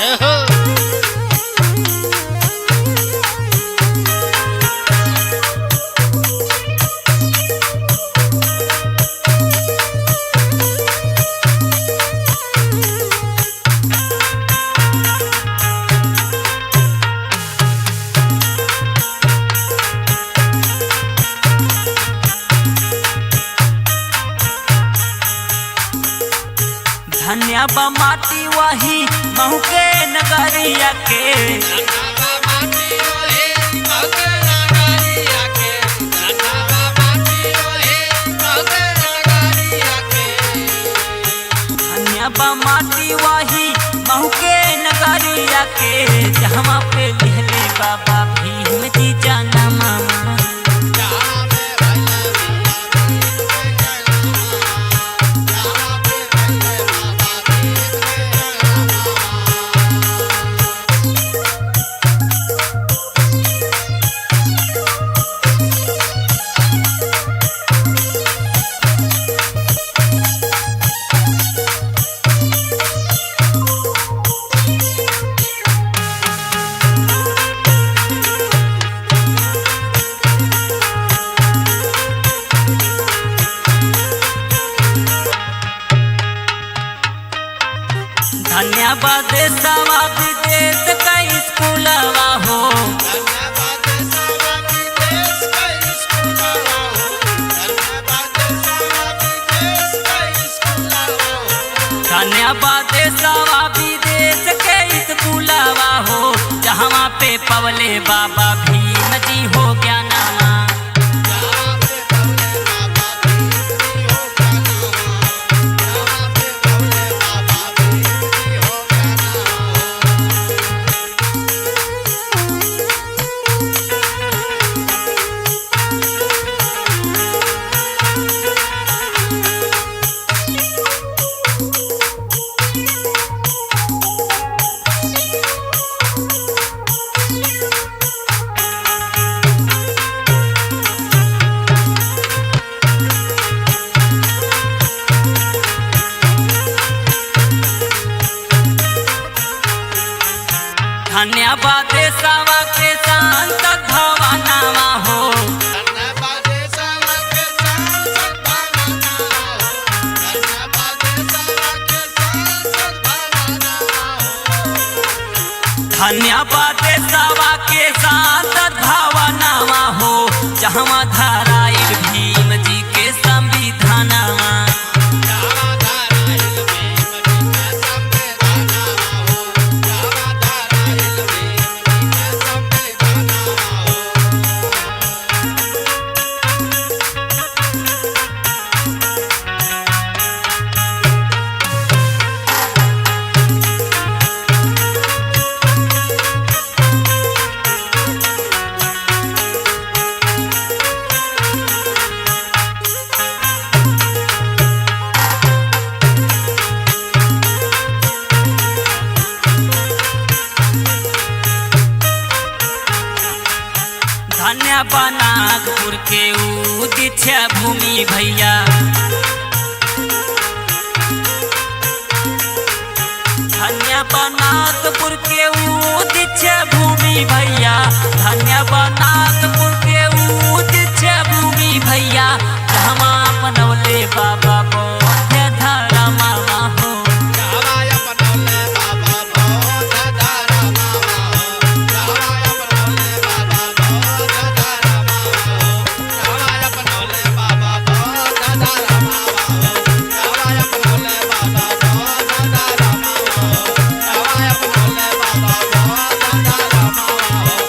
जय हो। धन्य बा माटी वही महू के नगरिया के। धन्यवा माटी ओहे मौके नगरिया के। धन्यवा माटी ओहे मौके नगरिया के। धन्य बा माटी वही महू के नगरिया के, जहवा पे लिहले बाबा भीम जी जाना मामा। जहाँ पे भैले बाबा भीम के जन्मा, जहाँ पे भैले बाबा भीम के जन्मा। धन्यवाद देशवा विदेश का स्कूलवा हो। धन्यवाद सारा विदेश का स्कूलवा हो। धन्यवाद सारा विदेश का स्कूलवा हो। धन्यवाद देशवा विदेश के स्कूलवा हो, जहाँ पे पवले बाबा भीम जी हो गया नामा। जहाँ पे पवले बाबा भीम जी हो ज्ञानवा, जहाँ पे पवले बाबा भीम जी हो ज्ञानवा। धन्यवाद देशवा के शांत भवनवा हो। धन्यवाद सारा के सांसद भवनवा हो। धन्यवाद सारा के सांसद भवनवा हो। धन्यवाद देशवा के शांत भवनवा हो, जहाँ धाराइल भीम जी के संविधानवा। जहाँ धाराइल भीम जी के संविधानवा हो। जहाँ धाराइल भीम जी के संविधानवा हो। धन्य नागपुर के ऊ दीक्षा भूमि भैया। धन्य नागपुर के ऊ दीक्षा भूमि भैया। धन्य नागपुर के ऊ दीक्षा भूमि भैया, जहाँ मनौले बाबा बौद्ध धर्मवा हो। जहाँ अपनौले बाबा बौद्ध धर्मवा हो। जहाँ अपनौले बाबा बौद्ध धर्मवा हो। जहाँ अपनौले बाबा बौद्ध धर्मवा हो। जहाँ अपनौले बाबा बौद्ध धर्मवा हो। जहाँ अपनौले बाबा बौद्ध धर्मवा हो।